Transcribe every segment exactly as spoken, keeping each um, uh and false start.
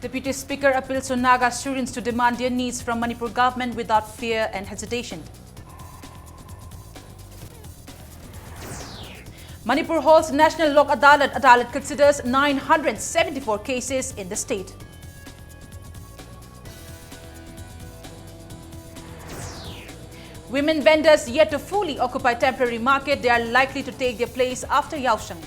Deputy Speaker appeals to Naga students to demand their needs from Manipur government without fear and hesitation. Manipur holds National Lok Adalat. Adalat considers nine hundred seventy-four cases in the state. Women vendors yet to fully occupy temporary market, they are likely to take their place after Yaoshang.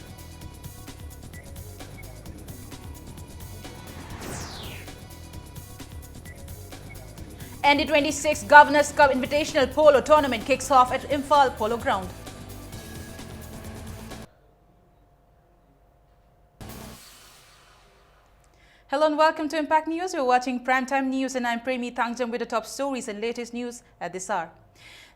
N D twenty-six Governors Cup Invitational Polo Tournament kicks off at Imphal Polo Ground. Hello and welcome to Impact News. You're watching Primetime News and I'm Premi Thangjam with the top stories and latest news at this hour.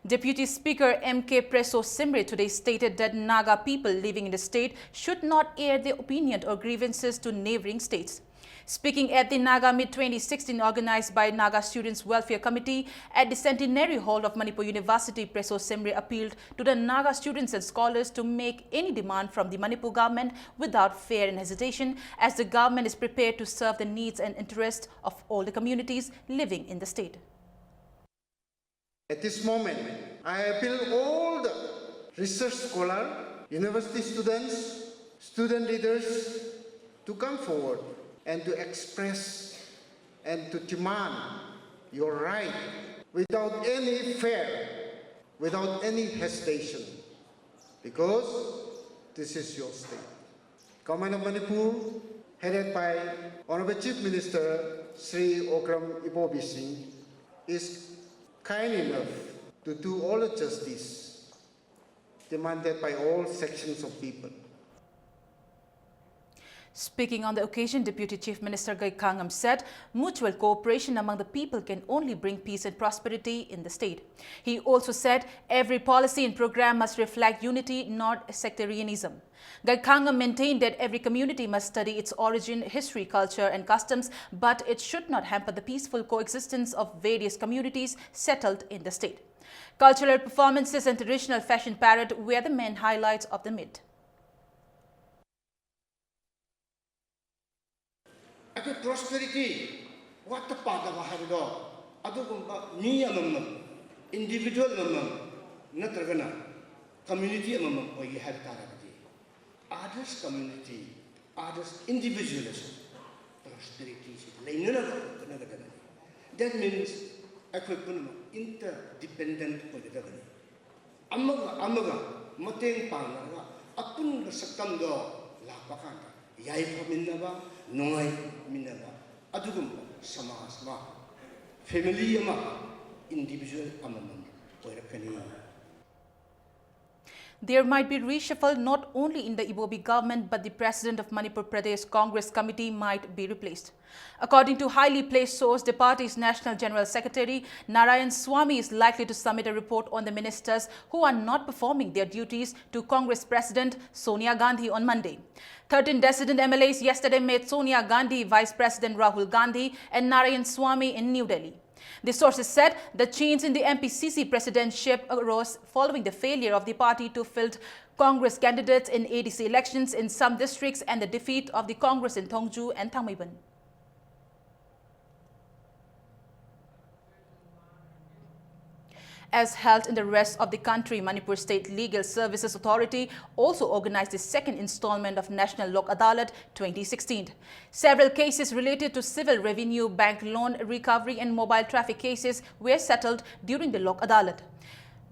Deputy Speaker M K Preso Simre today stated that Naga people living in the state should not air their opinion or grievances to neighboring states. Speaking at the Naga Meet twenty sixteen organized by Naga Students Welfare Committee at the Centenary Hall of Manipur University, Preso Simre appealed to the Naga students and scholars to make any demand from the Manipur government without fear and hesitation, as the government is prepared to serve the needs and interests of all the communities living in the state. At this moment, I appeal all the research scholar, university students, student leaders to come forward and to express and to demand your right without any fear, without any hesitation, because this is your state. Government of Manipur, headed by Honorable Chief Minister Shri Okram Ibobi Singh, is kind enough to do all the justice demanded by all sections of people. Speaking on the occasion, Deputy Chief Minister Gai Khangam said mutual cooperation among the people can only bring peace and prosperity in the state. He also said every policy and program must reflect unity, not sectarianism. Gai Khangam maintained that every community must study its origin, history, culture, and customs, but it should not hamper the peaceful coexistence of various communities settled in the state. Cultural performances and traditional fashion parade were the main highlights of the meet. ꯑꯗꯨ prosperity, ꯋꯥꯠꯇ ꯄꯥꯗꯕ ꯍꯥꯏꯕꯗꯣ, ꯑꯗꯨꯒꯨꯝꯕ ꯃꯤ ꯑꯃꯃꯝ, individual ꯑꯃꯃꯝ ꯅꯠꯇ꯭ꯔꯒꯅ community ꯑꯃꯃꯝ ꯑꯣꯏꯒꯦ ꯍꯥꯏꯕ ꯇꯥꯔꯒꯗꯤ, others community, others individual ꯑꯁꯨ ꯄ꯭ꯔꯣꯁꯄꯦꯔꯤꯇꯤꯁꯤ ꯂꯩꯅꯅꯕ ꯍꯣꯠꯅꯒꯗꯕꯅꯤ꯫ That means ꯑꯩꯈꯣꯏ ꯄꯨꯝꯅꯃꯛ ꯏꯟꯇꯔ ꯗꯤꯄꯦꯟꯗꯦꯟꯠ ꯑꯣꯏꯒꯗꯕꯅꯤ꯫ ꯑꯃꯒ ꯑꯃꯒ ꯃꯇꯦꯡ ꯄꯥꯡꯅꯔꯒ ꯑꯄꯨꯟꯕ ꯁꯛꯇꯝꯗꯣ ꯂꯥꯛꯄ ꯀꯥꯟꯗ ꯌꯥꯏꯐꯃꯤꯟꯅꯕ, ꯅꯨꯡꯉꯥꯏꯃꯤꯟꯅꯕ, ꯑꯗꯨꯒꯨꯝꯕ ꯁꯃꯥꯖ ꯑꯃ, ꯐꯦꯃꯤꯂꯤ ꯑꯃ, ꯏꯟꯗꯤꯕꯤꯖꯨꯋꯦꯜ ꯑꯃꯃꯝ ꯑꯣꯏꯔꯛꯀꯅꯤ꯫ There might be reshuffle not only in the Ibobi government, but the president of Manipur Pradesh Congress Committee might be replaced. According to highly placed source, the party's National General Secretary Narayan Swami is likely to submit a report on the ministers who are not performing their duties to Congress President Sonia Gandhi on Monday. Thirteen dissident M L As yesterday met Sonia Gandhi, Vice President Rahul Gandhi, and Narayan Swami in New Delhi. The sources said the change in the M P C C presidentship arose following the failure of the party to field Congress candidates in A D C elections in some districts and the defeat of the Congress in Thongju and Thangmeiban. As held in the rest of the country, Manipur State Legal Services Authority also organized the second installment of National Lok Adalat twenty sixteen. Several cases related to civil revenue, bank loan recovery and mobile traffic cases were settled during the Lok Adalat.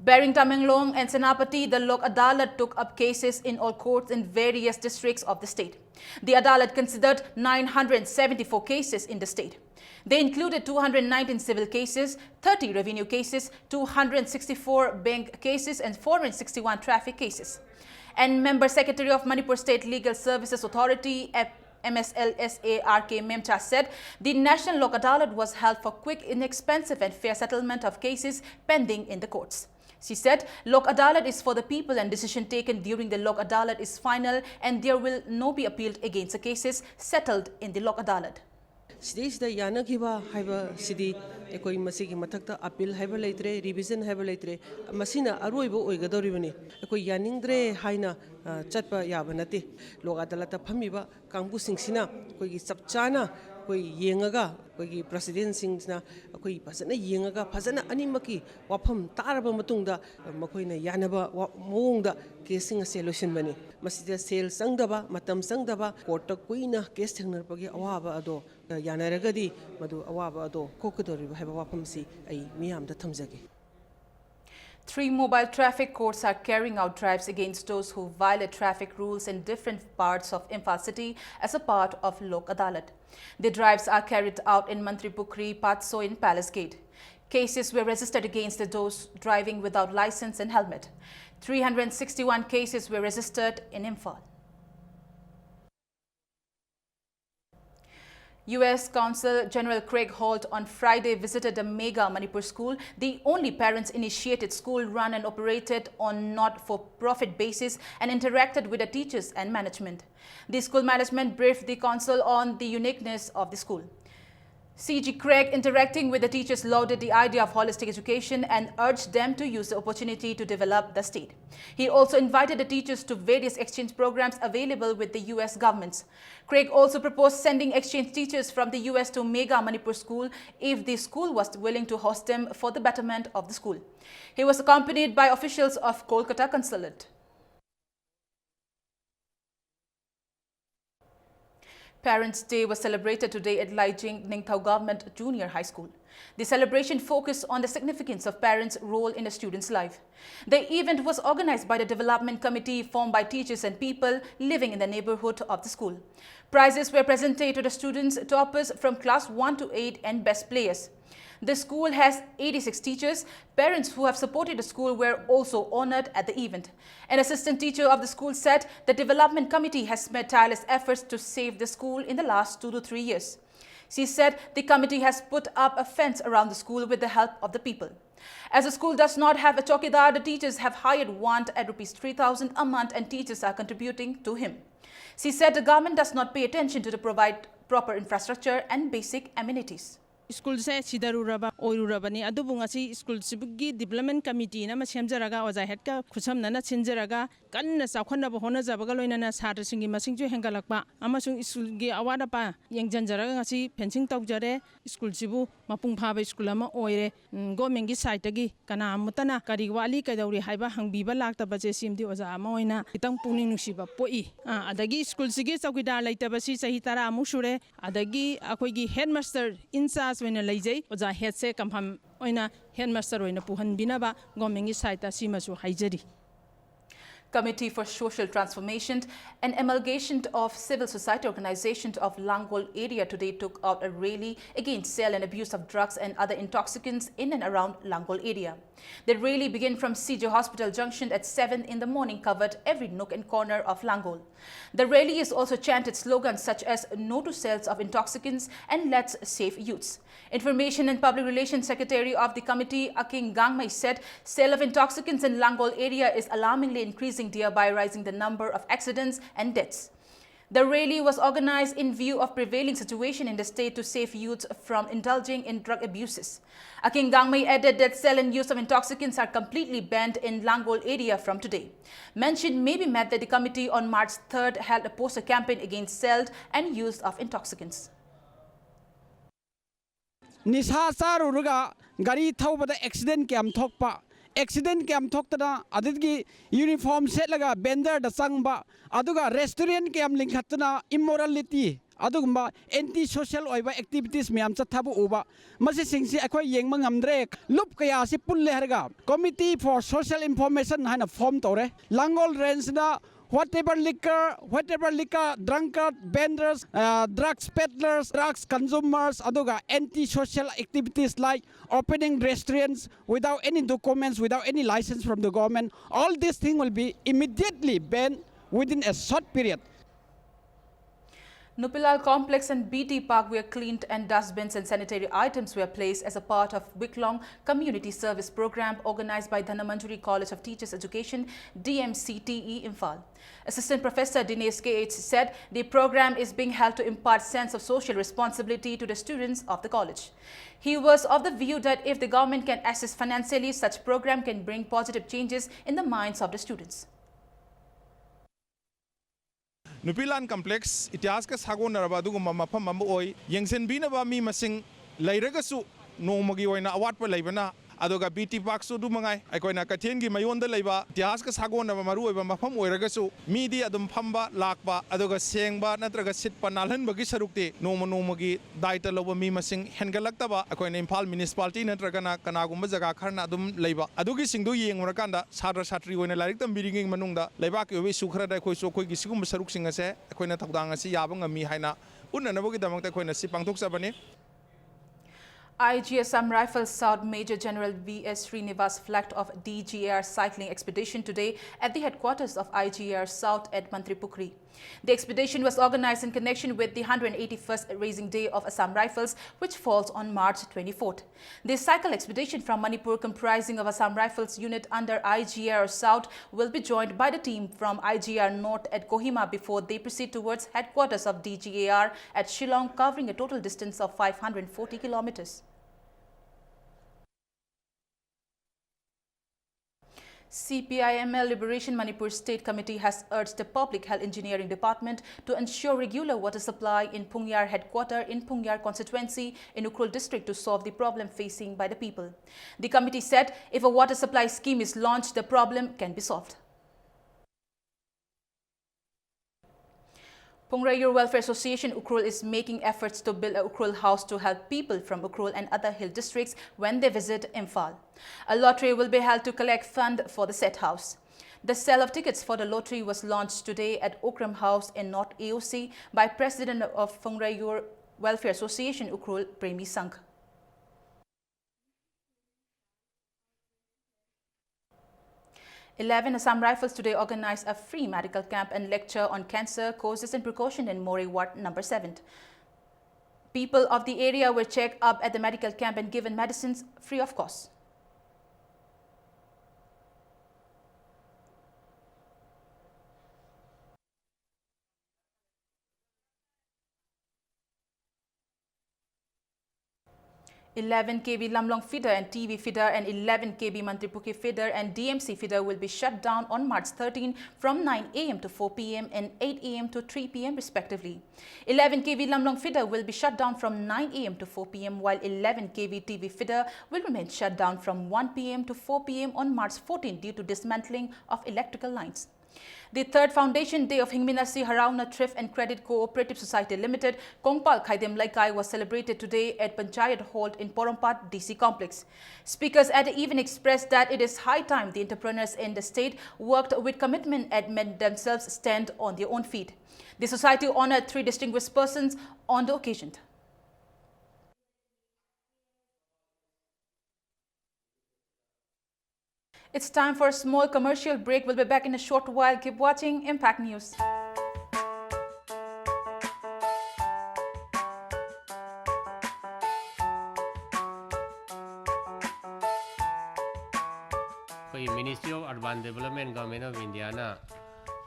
Barring Tamenglong and Senapati, the Lok Adalat took up cases in all courts in various districts of the state. The Adalat considered nine hundred seventy-four cases in the state. They included two hundred nineteen civil cases, thirty revenue cases, two hundred sixty-four bank cases, and four hundred sixty-one traffic cases. And member secretary of Manipur State Legal Services Authority, M S L S A R K Memcha, said the National Lok Adalat was held for quick, inexpensive, and fair settlement of cases pending in the courts. She said, Lok Adalat is for the people and decision taken during the Lok Adalat is final and there will no be appealed against the cases settled in the Lok Adalat. ꯁꯤꯗꯩꯁꯤꯗ ꯌꯥꯅꯈꯤꯕ ꯍꯥꯏꯕꯁꯤꯗꯤ ꯑꯩꯈꯣꯏ ꯃꯁꯤꯒꯤ ꯃꯊꯛꯇ appeal ꯍꯥꯏꯕ ꯂꯩꯇ꯭ꯔꯦ, revision ꯍꯥꯏꯕ ꯂꯩꯇ꯭ꯔꯦ, ꯃꯁꯤꯅ ꯑꯔꯣꯏꯕ ꯑꯣꯏꯒꯗꯧꯔꯤꯕꯅꯤ꯫ ꯑꯩꯈꯣꯏ ꯌꯥꯅꯤꯡꯗ꯭ꯔꯦ ꯍꯥꯏꯅ ꯑ, ꯆꯠꯄ ꯌꯥꯕ ꯅꯠꯇꯦ꯫ ꯂꯣꯛ ꯑꯗꯥꯂꯠꯇ ꯐꯝꯃꯤꯕ ꯀꯥꯡꯕꯨꯁꯤꯡꯁꯤꯅ ꯑꯩꯈꯣꯏꯒꯤ ꯆꯞ ꯆꯥꯅ ꯑꯩꯈꯣꯏ ꯌꯦꯡꯉꯒ, ꯑꯩꯈꯣꯏꯒꯤ ꯄ꯭ꯔꯦꯁꯤꯗꯦꯟꯁꯤꯡꯁꯤꯅ ꯑꯩꯈꯣꯏ ꯐꯖꯅ ꯌꯦꯡꯉꯒ, ꯐꯖꯅ ꯑꯅꯤꯃꯛꯀꯤ ꯋꯥꯐꯝ ꯇꯥꯔꯕ ꯃꯇꯨꯡꯗ ꯃꯈꯣꯏꯅ ꯌꯥꯅꯕ ꯋꯥ-, ꯃꯑꯣꯡꯗ ꯀꯦꯁꯁꯤꯡ ꯑꯁꯦ ꯂꯣꯏꯁꯤꯟꯕꯅꯤ꯫ ꯃꯁꯤꯗ ꯁꯦꯜ ꯆꯪꯗꯕ, ꯃꯇꯝ ꯆꯪꯗꯕ, ꯀꯣꯔꯠꯇ ꯀꯨꯏꯅ ꯀꯦꯁ ꯊꯦꯡꯅꯔꯛꯄꯒꯤ ꯑꯋꯥꯕ ꯑꯗꯣ ꯌꯥꯅꯔꯒꯗꯤ ꯃꯗꯨ ꯑꯋꯥꯕ ꯑꯗꯣ ꯀꯣꯛꯀꯗꯧꯔꯤꯕ ꯍꯥꯏꯕ ꯋꯥꯐꯝꯁꯤ ꯑꯩ ꯃꯤꯌꯥꯝꯗ ꯊꯝꯖꯒꯦ꯫ Three mobile traffic courts are carrying out drives against those who violate traffic rules in different parts of Imphal city as a part of Lok Adalat. The drives are carried out in Mantripukhri, Patso and Palace Gate. Cases were registered against those driving without license and helmet. Three hundred sixty-one cases were registered in Imphal. U S Consul General Craig Holt on Friday visited a mega Manipur school, the only parents-initiated school run and operated on not-for-profit basis, and interacted with the teachers and management. The school management briefed the consul on the uniqueness of the school. C G Craig, interacting with the teachers, lauded the idea of holistic education and urged them to use the opportunity to develop the state. He also invited the teachers to various exchange programs available with the U S governments. Craig also proposed sending exchange teachers from the U S to Mega Manipur School if the school was willing to host them for the betterment of the school. He was accompanied by officials of Kolkata Consulate. Parents' Day was celebrated today at Laijing Ningthau Government Junior High School. The celebration focused on the significance of parents' role in a student's life. The event was organized by the development committee formed by teachers and people living in the neighborhood of the school. Prizes were presented to the students toppers from class one to eight and best players. The school has eighty-six teachers. Parents who have supported the school were also honored at the event. An assistant teacher of the school said the development committee has made tireless efforts to save the school in the last two to three years. She said the committee has put up a fence around the school with the help of the people. As the school does not have a chowkidar, the teachers have hired one at rupees three thousand a month and teachers are contributing to him. She said the government does not pay attention to the provide proper infrastructure and basic amenities. ꯁ꯭ꯀꯨꯜꯁꯦ ꯁꯤꯗꯔꯨꯔꯕ ꯑꯣꯏꯔꯨꯔꯕꯅꯤ꯫ ꯑꯗꯨꯕꯨ ꯉꯁꯤ ꯁ꯭ꯀꯨꯜꯁꯤꯒꯤ development ꯀꯃꯤꯇꯤꯅ ꯑꯃ ꯁꯦꯝꯖꯔꯒ, ꯑꯣꯖꯥ ꯍꯦꯗꯀ ꯈꯨꯠꯁꯝꯅꯅ ꯁꯤꯟꯖꯔꯒ, ꯀꯟꯅ ꯆꯥꯎꯈꯠꯅꯕ ꯍꯣꯠꯅꯖꯕꯒ ꯂꯣꯏꯅꯅ ꯁꯥꯇ꯭ꯔꯁꯤꯡꯒꯤ ꯃꯁꯤꯡꯁꯨ ꯍꯦꯟꯒꯠꯂꯛꯄ ꯑꯃꯁꯨꯡ ꯁ꯭ꯀꯨꯜꯒꯤ ꯑꯋꯥꯠ ꯑꯄꯥ ꯌꯦꯡꯁꯤꯟꯖꯔꯒ ꯉꯁꯤ ꯐꯦꯟꯁꯤꯡ ꯇꯧꯖꯔꯦ꯫ ꯁ꯭ꯀꯨꯜꯁꯤꯕꯨ ꯃꯄꯨꯡ ꯐꯥꯕ ꯁ꯭ꯀꯨꯜ ꯑꯃ ꯑꯣꯏꯔꯦ꯫ ꯎꯝ, ꯒꯣꯔꯃꯦꯟꯒꯤ ꯁꯥꯏꯠꯇꯒꯤ ꯀꯅꯥ ꯑꯃꯠꯇꯅ ꯀꯔꯤ ꯋꯥꯠꯂꯤ, ꯀꯩꯗꯧꯔꯤ ꯍꯥꯏꯕ ꯍꯪꯕꯤꯕ ꯂꯥꯛꯇꯕꯁꯦ, ꯁꯤꯃꯗꯤ ꯑꯣꯖꯥ ꯑꯃ ꯑꯣꯏꯅ ꯈꯤꯇꯪ ꯄꯨꯛꯅꯤꯡ ꯅꯨꯡꯁꯤꯕ ꯄꯣꯛꯏ꯫ ꯑꯥ, ꯑꯗꯒꯤ ꯁ꯭ꯀꯨꯜꯁꯤꯒꯤ ꯆꯧꯀꯤꯗꯥꯔ ꯂꯩꯇꯕꯁꯤ ꯆꯍꯤ ꯇꯔꯥꯃꯨꯛ ꯁꯨꯔꯦ꯫ ꯑꯗꯒꯤ ꯑꯩꯈꯣꯏꯒꯤ ꯍꯦꯗ ꯃꯥꯁꯇꯔ ꯏꯟ ꯆꯥꯔꯖ ꯑꯣꯏꯅ ꯂꯩꯖꯩ꯫ ꯑꯣꯖꯥ ꯍꯦꯗꯁꯦ ꯀꯟꯐꯥꯔꯝ ꯑꯣꯏꯅ ꯍꯦꯗ ꯃꯥꯁꯇꯔ ꯑꯣꯏꯅ ꯄꯨꯍꯟꯕꯤꯅꯕ ꯒꯣꯔꯃꯦꯟꯒꯤ ꯁꯥꯏꯠꯇ ꯁꯤꯃꯁꯨ ꯍꯥꯏꯖꯔꯤ꯫ Committee for Social Transformation and Amalgamation of Civil Society Organization of Langol area today took out a rally against sale and abuse of drugs and other intoxicants in and around Langol area. The rally began from C J Hospital Junction at seven in the morning, covered every nook and corner of Langol. The rally is also chanted slogans such as "No to sales of intoxicants" and "Let's save youths." Information and Public Relations Secretary of the committee, Aking Gangmei, said sale of intoxicants in Langol area is alarmingly increasing, thereby rising the number of accidents and deaths. The rally was organized in view of prevailing situation in the state to save youths from indulging in drug abuses. Aking Gangmei added that sale and use of intoxicants are completely banned in Langol area from today. Mention may be made that the committee on March third held a poster campaign against sale and use of intoxicants. ꯅꯤꯁꯥ ꯆꯥꯔꯨꯔꯒ ꯒꯥꯔꯤ ꯊꯧꯕꯗ accident ꯀꯌꯥꯝ ꯊꯣꯛꯄ, accident ꯀꯌꯥꯝ ꯊꯣꯛꯇꯅ ꯑꯗꯨꯗꯒꯤ uniform ꯁꯦꯠꯂꯒ ꯕꯦꯟꯗꯔꯗ ꯆꯪꯕ, ꯑꯗꯨꯒ ꯔꯦꯁꯇꯨꯔꯦꯟ ꯀꯌꯥꯝ ꯂꯤꯡꯈꯠꯇꯨꯅ ꯏꯝꯃꯣꯔꯦꯂꯤꯇꯤ, ꯑꯗꯨꯒꯨꯝꯕ ꯑꯦꯟꯇꯤ ꯁꯣꯁꯤꯌꯦꯜ ꯑꯣꯏꯕ ꯑꯦꯛꯇꯤꯚꯤꯇꯤꯁ ꯃꯌꯥꯝ ꯆꯠꯊꯕ ꯎꯕ, ꯃꯁꯤꯁꯤꯡꯁꯤ ꯑꯩꯈꯣꯏ ꯌꯦꯡꯕ ꯉꯝꯗ꯭ꯔꯦ꯫ ꯂꯨꯞ ꯀꯌꯥ ꯑꯁꯤ ꯄꯨꯜꯂꯦ ꯍꯥꯏꯔꯒ Committee for Social Information ꯍꯥꯏꯅ ꯐꯣꯔꯝ ꯇꯧꯔꯦ꯫ ꯂꯥꯡꯒꯣꯜ ꯔꯦꯟꯖꯅ whatever liquor, whatever liquor, drunkard vendors, uh, drugs peddlers, drugs consumers, ꯑꯗꯨꯒ anti-social activities like opening restaurants without any documents, without any license from the government, all this thing will be immediately banned within a short period. Nupilal Complex and B T Park were cleaned and dustbins and sanitary items were placed as a part of week-long community service program organized by Dhanamanjuri College of Teachers Education, D M C T E, Imphal. Assistant Professor Dinesh K H said the program is being held to impart sense of social responsibility to the students of the college. He was of the view that if the government can assist financially, such program can bring positive changes in the minds of the students. ꯅꯨꯄꯤꯂꯥꯟ complex ꯏꯇꯤꯍꯥꯁꯀ ꯁꯥꯒꯣꯟꯅꯔꯕ ꯑꯗꯨꯒꯨꯝꯕ ꯃꯐꯝ ꯑꯃ ꯑꯣꯏ꯫ ꯌꯦꯡꯁꯤꯟꯕꯤꯅꯕ ꯃꯤ ꯃꯁꯤꯡ ꯂꯩꯔꯒꯁꯨ ꯅꯣꯡꯃꯒꯤ ꯑꯣꯏꯅ ꯑꯋꯥꯠꯄ ꯂꯩꯕꯅ, ꯑꯗꯨꯒ ꯕꯤ ꯇꯤ ꯄꯥꯔꯛꯁꯨ ꯑꯗꯨ ꯃꯉꯥꯏ, ꯑꯩꯈꯣꯏꯅ ꯀꯩꯊꯦꯜꯒꯤ ꯃꯌꯣꯟꯗ ꯂꯩꯕ ꯏꯇꯤꯍꯥꯁꯀ ꯁꯥꯒꯣꯟꯅꯕ ꯃꯔꯨꯑꯣꯏꯕ ꯃꯐꯝ ꯑꯣꯏꯔꯒꯁꯨ ꯃꯤꯗꯤ ꯑꯗꯨꯝ ꯐꯝꯕ ꯂꯥꯛꯄ, ꯑꯗꯨꯒ ꯁꯦꯡꯕ ꯅꯠꯇ꯭ꯔꯒ ꯁꯤꯠꯄ ꯅꯥꯜꯍꯟꯕꯒꯤ ꯁꯔꯨꯛꯇꯤ ꯅꯣꯡꯃ ꯅꯣꯡꯃꯒꯤ ꯗꯥꯏꯇ ꯂꯧꯕ ꯃꯤ ꯃꯁꯤꯡ ꯍꯦꯟꯒꯠꯂꯛꯇꯕ ꯑꯩꯈꯣꯏꯅ ꯏꯝꯐꯥꯜ ꯃ꯭ꯌꯨꯅꯤꯁꯤꯄꯥꯂꯤꯇꯤ ꯅꯠꯇ꯭ꯔꯒꯅ ꯀꯅꯥꯒꯨꯝꯕ ꯖꯒꯥ ꯈꯔꯅ ꯑꯗꯨꯝ ꯂꯩꯕ꯫ ꯑꯗꯨꯒꯤꯁꯤꯡꯗꯨ ꯌꯦꯡꯉꯨꯔꯀꯥꯟꯗ ꯁꯥꯇ꯭ꯔ ꯁꯥꯇ꯭ꯔꯤ ꯑꯣꯏꯅ ꯂꯥꯏꯔꯤꯛ ꯇꯝꯕꯤꯔꯤꯉꯩ ꯃꯅꯨꯡꯗ ꯂꯩꯕꯥꯛꯀꯤ ꯑꯣꯏꯕ ꯏꯁꯨ ꯈꯔꯗ ꯑꯩꯈꯣꯏꯁꯨ ꯑꯩꯈꯣꯏꯒꯤ ꯁꯤꯒꯨꯝꯕ ꯁꯔꯨꯛꯁꯤꯡ ꯑꯁꯦ ꯑꯩꯈꯣꯏꯅ ꯊꯧꯗꯥꯡ ꯑꯁꯤ ꯌꯥꯕ ꯉꯝꯃꯤ ꯍꯥꯏꯅ ꯎꯠꯅꯅꯕꯒꯤꯗꯃꯛꯇ ꯑꯩꯈꯣꯏꯅ ꯁꯤ ꯄꯥꯡꯊꯣꯛꯆꯕꯅꯤ꯫ I G Assam Rifles South Major General V S Srinivas flagged off D G A R cycling expedition today at the headquarters of I G A R South at Mantripukhri. The expedition was organized in connection with the hundred eighty-first Raising Day of Assam Rifles, which falls on March twenty-fourth. The cycle expedition from Manipur, comprising of Assam Rifles unit under I G R South, will be joined by the team from I G R North at Kohima before they proceed towards headquarters of D G A R at Shillong, covering a total distance of five hundred forty kilometers. C P I M L Liberation Manipur State Committee has urged the Public Health Engineering Department to ensure regular water supply in Phungyar headquarter in Phungyar constituency in Ukhrul district to solve the problem facing by the people. The committee said if a water supply scheme is launched, the problem can be solved. Phungrayur Welfare Association Ukhrul is making efforts to build a Ukhrul house to help people from Ukhrul and other hill districts when they visit Imphal. A lottery will be held to collect fund for the said house. The sale of tickets for the lottery was launched today at Okram House in North A O C by President of Phungrayur Welfare Association Ukhrul, Premi Sangh. Eleven Assam Rifles today organized a free medical camp and lecture on cancer causes and precaution in Moreh Ward number seven. People of the area were checked up at the medical camp and given medicines free of cost. Eleven K V Lamlong feeder and T V feeder and eleven K V Mantripukhri feeder and D M C feeder will be shut down on March thirteen from nine A M to four P M and eight A M to three P M respectively. Eleven K V Lamlong feeder will be shut down from nine A M to four P M, while eleven K V T V feeder will remain shut down from one P M to four P M on March fourteen due to dismantling of electrical lines. The third foundation day of Hingminasi Harauna Thrift and Credit Cooperative Society Limited, Kongpal Khaidem Laikai, was celebrated today at Panchayat Hall in Porompat D C Complex. Speakers at the event expressed that it is high time the entrepreneurs in the state worked with commitment and made themselves stand on their own feet. The society honored three distinguished persons on the occasion. It's time for a small commercial break. We'll be back in a short while. Keep watching Impact News. ꯑꯩꯈꯣꯏꯒꯤ Ministry of Urban Development, Government of Indiaꯅ,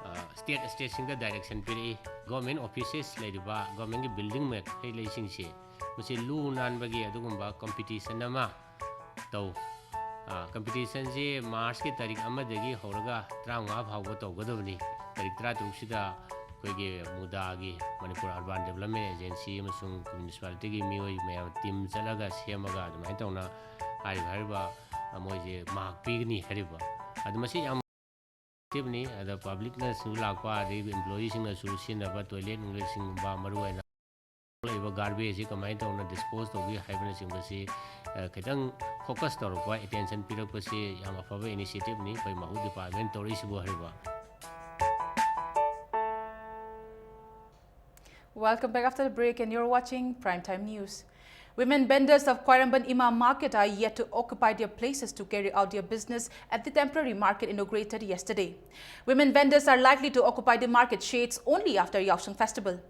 ꯑ, state, stateꯁꯤꯡꯗ direction ꯄꯤꯔꯛꯏ꯫ Government offices ꯂꯩꯔꯤꯕ, governmentꯀꯤ building ꯃꯈꯩ ꯂꯩꯁꯤꯡꯁꯤ, ꯃꯁꯤ ꯂꯨ ꯅꯥꯟꯕꯒꯤ ꯑꯗꯨꯒꯨꯝꯕ competition ꯑꯃ ꯇꯧ꯫ ꯑ, competitionꯁꯤ Marchꯀꯤ ꯇꯥꯔꯤꯛ ꯑꯃꯗꯒꯤ ꯍꯧꯔꯒ ꯇꯔꯥꯃꯉꯥ ꯐꯥꯎꯕ ꯇꯧꯒꯗꯕꯅꯤ꯫ ꯇꯥꯔꯤꯛ ꯇꯔꯥꯇꯔꯨꯛꯁꯤꯗ ꯑꯩꯈꯣꯏꯒꯤ ꯃꯨꯗꯥꯒꯤ, Manipur Urban Development Agency ꯑꯃꯁꯨꯡ municipalityꯒꯤ ꯃꯤꯑꯣꯏ ꯃꯌꯥꯝ team ꯆꯠꯂꯒ ꯁꯦꯝꯃꯒ ꯑꯗꯨꯃꯥꯏꯅ ꯇꯧꯅ ꯍꯥꯏꯔꯤꯕ, ꯍꯥꯏꯔꯤꯕ, ꯑ, ꯃꯣꯏꯁꯦ mark ꯄꯤꯒꯅꯤ ꯍꯥꯏꯔꯤꯕ꯫ ꯑꯗꯨ ꯃꯁꯤ ꯌꯥꯝ ꯅꯤ꯫ ꯑꯗ publicꯅꯁꯨ ꯂꯥꯛꯄ, ꯑꯗꯒꯤ employeeꯁꯤꯡꯅꯁꯨ ꯁꯤꯖꯤꯟꯅꯕ toilet ꯅꯨꯡꯂꯦꯠꯁꯤꯡꯒꯨꯝꯕ, ꯃꯔꯨꯑꯣꯏꯅ ꯂꯩꯕ garbageꯁꯤ ꯀꯃꯥꯏꯅ ꯇꯧꯅ dispose ꯇꯧꯒꯤ ꯍꯥꯏꯕꯅꯆꯤꯡꯕꯁꯤ, ꯑ, ꯈꯤꯇꯪ focus ꯇꯧꯔꯛꯄ, attention ꯄꯤꯔꯛꯄꯁꯤ ꯌꯥꯝ ꯑꯐꯕ initiativeꯅꯤ꯫ ꯑꯩꯈꯣꯏ ꯃꯍꯨ department ꯇꯧꯔꯛꯏꯁꯤꯕꯨ ꯍꯥꯏꯔꯤꯕ꯫ Welcome back after the break, and you're watching Prime Time News. Women vendors of Khwairamband Imam Market are yet to occupy their places to carry out their business at the temporary market inaugurated yesterday. Women vendors are likely to occupy the market shades only after Yaosheng festival.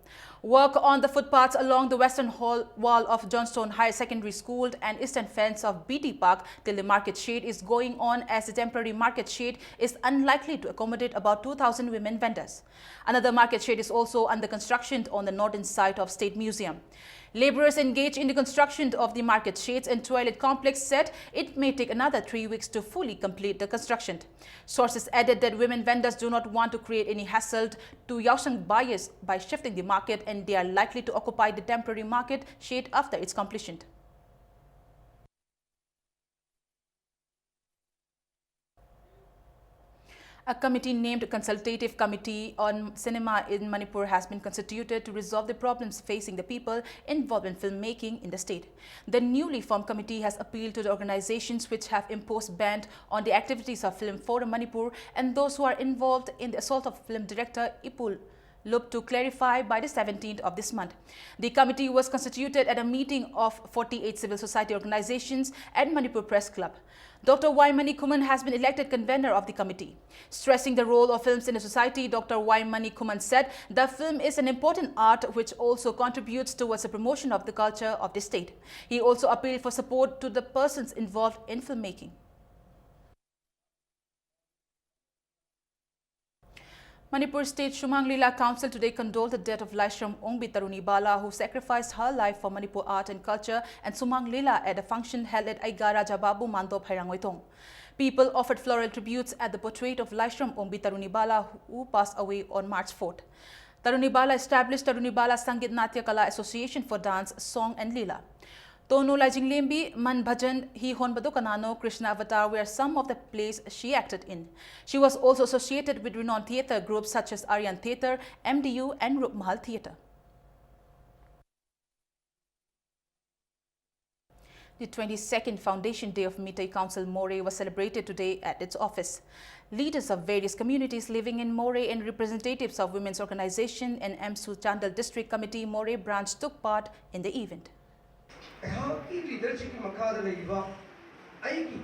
Work on the footpaths along the western hall wall of Johnstone Higher Secondary School and eastern fence of B T Park till the market shade is going on, as the temporary market shade is unlikely to accommodate about two thousand women vendors. Another market shade is also under construction on the northern side of State Museum. Laborers engaged in the construction of the market shades and toilet complex said it may take another three weeks to fully complete the construction. Sources added that women vendors do not want to create any hassle to Yaosheng buyers by shifting the market, and they are likely to occupy the temporary market shade after its completion. A committee named Consultative Committee on Cinema in Manipur has been constituted to resolve the problems facing the people involved in filmmaking in the state. The newly formed committee has appealed to the organizations which have imposed ban on the activities of Film Forum Manipur and those who are involved in the assault of film director Ipul Lup to clarify by the seventeenth of this month. The committee was constituted at a meeting of forty-eight civil society organizations at Manipur Press Club. Doctor Y Mani Khuman has been elected convener of the committee. Stressing the role of films in a society, Doctor Y Mani Khuman said the film is an important art which also contributes towards the promotion of the culture of the state. He also appealed for support to the persons involved in filmmaking. Manipur State Sumang Lila Council today condoled the death of Laishram Ongbi Taruni Bala, who sacrificed her life for Manipur art and culture and Sumang Lila at a function held at Aiga Raja Babu Mandop, Hairangoitong. People offered floral tributes at the portrait of Laishram Ongbi Taruni Bala, who passed away on March fourth. Taruni Bala established Taruni Bala Sangit Natya Kala Association for dance, song and Lila. Tonu Laijinglembi, Man Bhajan, Hi Honbadu Kanano, Krishna Avatar were some of the plays she acted in. She was also associated with renowned theatre groups such as Aryan Theatre, M D U and Rupmahal Theatre. The twenty-second Foundation Day of Meitei Council Moreh was celebrated today at its office. Leaders of various communities living in Moreh and representatives of Women's Organization and M S U Chandel District Committee Moreh branch took part in the event. ꯑꯩꯍꯥꯛꯀꯤ ꯂꯤꯗꯔꯁꯤꯞꯀꯤ ꯃꯈꯥꯗ ꯂꯩꯔꯤꯕ ꯑꯩꯒꯤ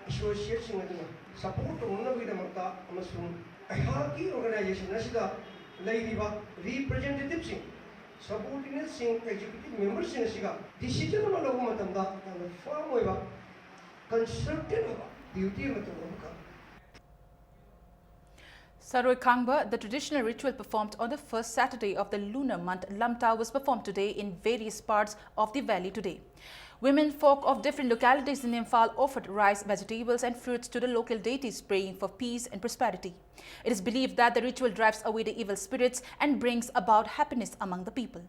ꯑꯦꯁꯣꯁꯤꯌꯦꯠꯁꯤꯡ ꯑꯗꯨꯅ support ꯇꯧꯅꯅꯕꯒꯤꯗꯃꯛꯇ ꯑꯃꯁꯨꯡ ꯑꯩꯍꯥꯛꯀꯤ organisation ꯑꯁꯤꯗ ꯂꯩꯔꯤꯕ ꯔꯤꯄ꯭ꯔꯖꯦꯟꯇꯦꯇꯤꯞꯁꯤꯡ, ꯁꯕꯑꯣꯔꯗꯤꯅꯦꯠꯁꯤꯡ, executive ꯃꯦꯝꯕꯔꯁꯤꯡ ꯑꯁꯤꯒ ꯗꯤꯁꯤꯖꯟ ꯑꯃ ꯂꯧꯕ ꯃꯇꯝꯗ ꯌꯥꯝꯅ ꯐꯥꯔꯝ ꯑꯣꯏꯕ, ꯀꯟꯁꯜꯇꯦꯟ ꯑꯣꯏꯕ ꯗ꯭ꯌꯨꯇꯤ ꯑꯃ ꯇꯧꯕ ꯑꯃꯈꯛ꯫ Saroi Khangba, the traditional ritual performed on the first Saturday of the lunar month Lamta, was performed today in various parts of the valley today. Women folk of different localities in Imphal offered rice, vegetables, and fruits to the local deities, praying for peace and prosperity. It is believed that the ritual drives away the evil spirits and brings about happiness among the people.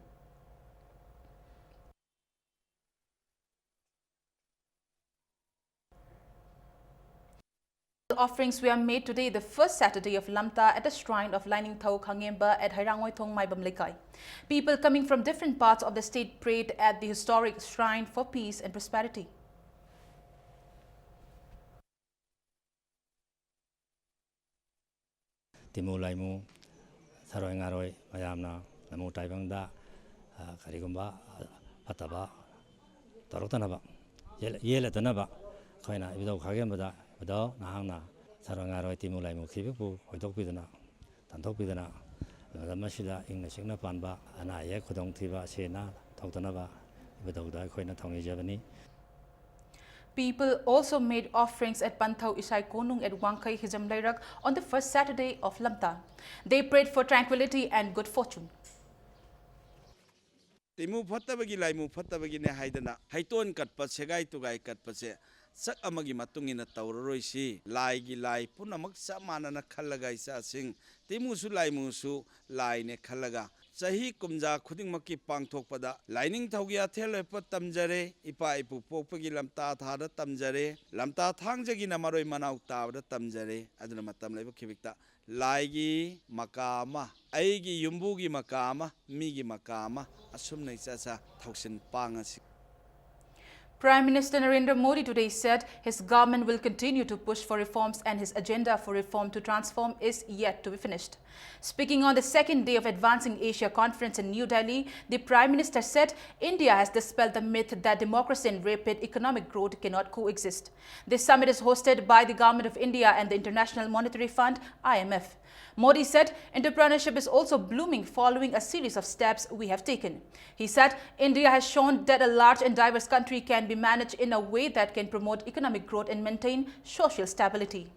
Offerings were made today, the first Saturday of Lamta, at the shrine of Lainingthou Khangemba at Hairangoithong Maibam Leikai. People coming from different parts of the state prayed at the historic shrine for peace and prosperity. ꯇꯤꯃꯨ ꯂꯥꯏꯃꯨ, ꯁꯥꯔꯣꯏ ꯉꯥꯔꯣꯏ ꯃꯌꯥꯝꯅ ꯂꯥꯏꯃꯨ ꯇꯥꯏꯕꯪꯗ, ꯑ, ꯀꯔꯤꯒꯨꯝꯕ, ꯑ, ꯐꯠꯇꯕ ꯇꯧꯔꯛꯇꯅꯕ, ꯌꯦꯜ-, ꯌꯦꯜꯂꯛꯇꯅꯕ ꯑꯩꯈꯣꯏꯅ ꯏꯕꯨꯙꯧ ꯈꯥꯒꯦꯝꯕꯗ, "ꯏꯕꯨꯙꯧ, ꯅꯍꯥꯛꯅ ꯁꯥꯔꯣꯏ ꯉꯥꯔꯣꯏ ꯇꯤꯃꯨ ꯂꯥꯏꯃꯨ ꯈꯤꯕꯕꯨ ꯍꯣꯏꯗꯣꯛꯄꯤꯗꯨꯅ, ꯇꯥꯟꯊꯣꯛꯄꯤꯗꯨꯅ, ꯃꯇꯝ ꯑꯁꯤꯗ ꯏꯪꯅ ꯆꯤꯛꯅ ꯄꯥꯟꯕ, ꯑꯅꯥ ꯑꯌꯦꯛ ꯈꯨꯗꯣꯡꯊꯤꯕ ꯑꯁꯤ ꯑꯅꯥ ꯊꯣꯛꯇꯅꯕ ꯏꯕꯨꯙꯧꯗ ꯑꯩꯈꯣꯏꯅ ꯊꯧꯅꯤꯖꯕꯅꯤ"꯫ People also made offerings at Panthau Isai Konung at Wangkhei Hijam Leirak on the first Saturday of Lamta. They prayed for tranquility and good fortune. ꯇꯤꯃꯨ ꯐꯠꯇꯕꯒꯤ ꯂꯥꯏꯃꯨ ꯐꯠꯇꯕꯒꯤꯅꯦ ꯍꯥꯏꯗꯅ ꯍꯩꯇꯣꯟ ꯀꯠꯄ, ꯁꯦꯒꯥꯏ ꯇꯨꯒꯥꯏ ꯀꯠꯄꯁꯦ ꯁꯛ ꯑꯃꯒꯤ ꯃꯇꯨꯡ ꯏꯟꯅ ꯇꯧꯔꯔꯣꯏꯁꯤ꯫ ꯂꯥꯏꯒꯤ ꯂꯥꯏ ꯄꯨꯝꯅꯃꯛ ꯆꯞ ꯃꯥꯟꯅꯅ ꯈꯜꯂꯒ ꯏꯆꯥꯁꯤꯡ ꯇꯤꯃꯨꯁꯨ ꯂꯥꯏꯃꯨꯁꯨ ꯂꯥꯏꯅꯦ ꯈꯜꯂꯒ ꯆꯍꯤ ꯀꯨꯝꯖꯥ ꯈꯨꯗꯤꯡꯃꯛꯀꯤ ꯄꯥꯡꯊꯣꯛꯄꯗ ꯂꯥꯏꯅꯤꯡꯊꯧꯒꯤ ꯑꯊꯦꯜ ꯑꯣꯏꯄ ꯇꯝꯖꯔꯦ꯫ ꯏꯄꯥ ꯏꯄꯨ ꯄꯣꯛꯄꯒꯤ ꯂꯝꯇꯥ ꯊꯥꯗ ꯇꯝꯖꯔꯦ꯫ ꯂꯝꯇꯥ ꯊꯥꯡꯖꯒꯤꯅ ꯃꯔꯣꯏ ꯃꯅꯥꯎ ꯇꯥꯕꯗ ꯇꯝꯖꯔꯦ꯫ ꯑꯗꯨꯅ ꯃꯇꯝ ꯂꯩꯕ ꯈꯤꯕꯤꯛꯇ ꯂꯥꯏꯒꯤ ꯃꯀꯥ ꯑꯃ, ꯑꯩꯒꯤ ꯌꯨꯝꯕꯨꯒꯤ ꯃꯀꯥ ꯑꯃ, ꯃꯤꯒꯤ ꯃꯀꯥ ꯑꯃ, ꯑꯁꯨꯝꯅ ꯏꯆꯥ ꯏꯆꯥ ꯊꯧꯁꯤꯟ ꯄꯥꯡꯉꯁꯤ꯫ Prime Minister Narendra Modi today said his government will continue to push for reforms and his agenda for reform to transform is yet to be finished. Speaking on the second day of Advancing Asia conference in New Delhi, the Prime Minister said India has dispelled the myth that democracy and rapid economic growth cannot coexist. This summit is hosted by the Government of India and the International Monetary Fund, I M F. Modi said entrepreneurship is also blooming following a series of steps we have taken. He said India has shown that a large and diverse country can be managed in a way that can promote economic growth and maintain social stability.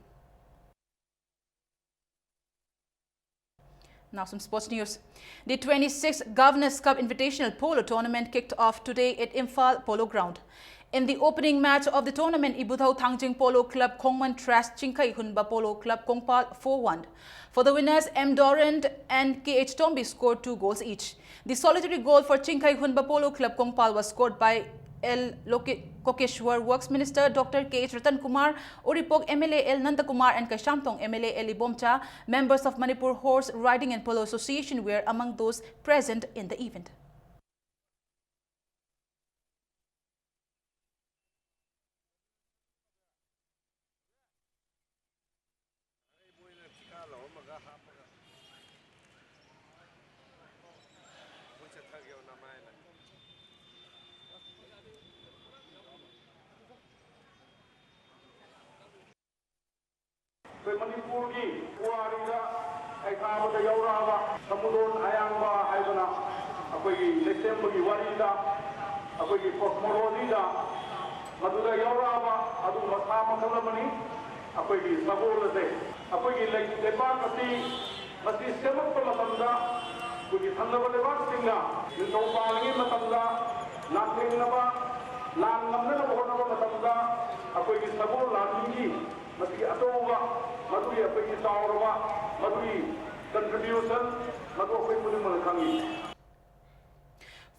Now some sports news. The twenty-sixth Governors Cup Invitational Polo Tournament kicked off today at Imphal Polo Ground. In the opening match of the tournament, Ibudhau Thangjing Polo Club Khongman thrashed Chingkhai Hunba Polo Club Kongpal four one. For the winners, M Dorant and K H Tombi scored two goals each. The solitary goal for Chingkhai Hunba Polo Club Kongpal was scored by L Loke-, Kokeshwar. Works Minister Doctor K H Ratan Kumar, Uripok M L A L Nanda Kumar and Kaishamthong M L A L Ibomcha, members of Manipur Horse Riding and Polo Association, were among those present in the event. ꯑꯩꯈꯣꯏ ꯃꯅꯤꯄꯨꯔꯒꯤ ꯄꯨꯋꯥꯔꯤꯗ ꯍꯩꯈꯥꯕꯗ ꯌꯥꯎꯔꯛꯑꯕ ꯁꯃꯨꯗꯣꯟ ꯑꯌꯥꯡꯕ ꯍꯥꯏꯗꯅ ꯑꯩꯈꯣꯏꯒꯤ ꯂꯩꯁꯦꯝꯕꯒꯤ ꯋꯥꯔꯤꯗ, ꯑꯩꯈꯣꯏꯒꯤ cosmologyꯗ ꯃꯗꯨꯗ ꯌꯥꯎꯔꯛꯑꯕ ꯑꯗꯨꯒꯨꯝꯕ ꯁꯥ ꯃꯈꯜ ꯑꯃꯅꯤ꯫ ꯑꯩꯈꯣꯏꯒꯤ ꯁꯒꯣꯜ ꯑꯁꯦ ꯑꯩꯈꯣꯏꯒꯤ ꯂꯩ-, ꯂꯩꯕꯥꯛ ꯑꯁꯤ, ꯃꯁꯤ ꯁꯦꯝꯃꯛꯄ ꯃꯇꯝꯗ ꯑꯩꯈꯣꯏꯒꯤ ꯊꯪꯅꯕ ꯂꯩꯕꯥꯛꯁꯤꯡꯅ ꯅꯤꯡꯊꯧ ꯄꯥꯜꯂꯤꯉꯩ ꯃꯇꯝꯗ ꯂꯥꯟꯊꯦꯡꯅꯕ, ꯂꯥꯟ ꯉꯝꯅꯅꯕ ꯍꯣꯠꯅꯕ ꯃꯇꯝꯗ ꯑꯩꯈꯣꯏꯒꯤ ꯁꯒꯣꯜ ꯂꯥꯟꯃꯤꯒꯤ ꯃꯁꯤꯒꯤ ꯑꯆꯧꯕ, ꯃꯗꯨꯒꯤ ꯑꯩꯈꯣꯏꯒꯤ ꯆꯥꯎꯔꯕ, ꯃꯗꯨꯒꯤ contribution, ꯃꯗꯨ ꯑꯩꯈꯣꯏ ꯈꯨꯗꯤꯡꯃꯛꯅ ꯈꯪꯉꯤ꯫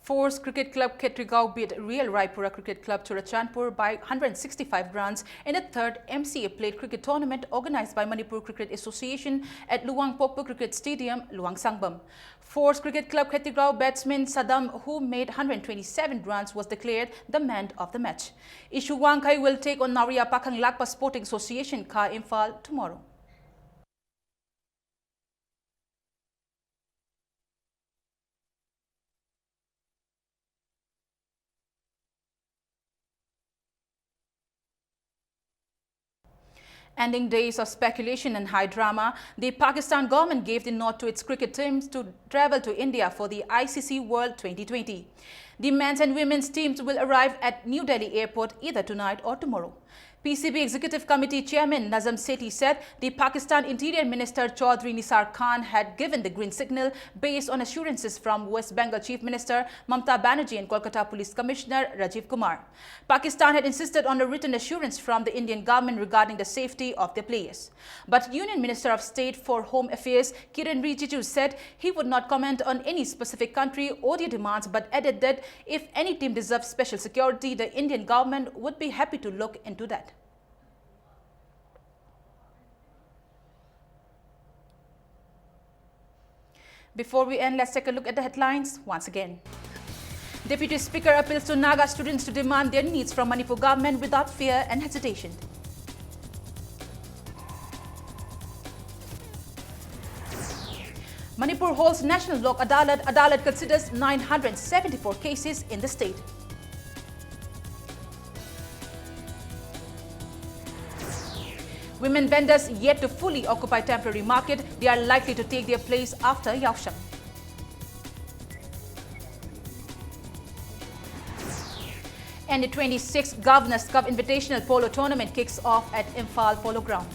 Force Cricket Club Khetrigao beat Real Raipura Cricket Club Churachandpur by one hundred sixty-five runs in the third M C A Plate Cricket Tournament organized by Manipur Cricket Association at Luang Pokpu Cricket Stadium, Luang Sangbam. Force Cricket Club Khetrigao batsman Sadam, who made one hundred twenty-seven runs, was declared the man of the match. Ishu Wangkhai will take on Naoriya Pakhang Lakpa Sporting Association, Kha Imphal, tomorrow. Ending days of speculation and high drama, the Pakistan government gave the nod to its cricket teams to travel to India for the I C C World twenty twenty. The men's and women's teams will arrive at New Delhi airport either tonight or tomorrow. P C B Executive Committee Chairman Nazam Sethi said the Pakistan Interior Minister Chaudhry Nisar Khan had given the green signal based on assurances from West Bengal Chief Minister Mamta Banerjee and Kolkata Police Commissioner Rajiv Kumar. Pakistan had insisted on a written assurance from the Indian government regarding the safety of their players. But Union Minister of State for Home Affairs Kiren Rijiju said he would not comment on any specific country or their demands, but added that if any team deserves special security, the Indian government would be happy to look into that. Before we end, let's take a look at the headlines once again. Deputy Speaker appeals to Naga students to demand their needs from Manipur government without fear and hesitation. Manipur holds National Lok Adalat. Adalat considers nine hundred seventy-four cases in the state. Women vendors yet to fully occupy temporary market, they are likely to take their place after Yaoshang. And the twenty-sixth Governors Cup Invitational Polo Tournament kicks off at Imphal Polo Ground.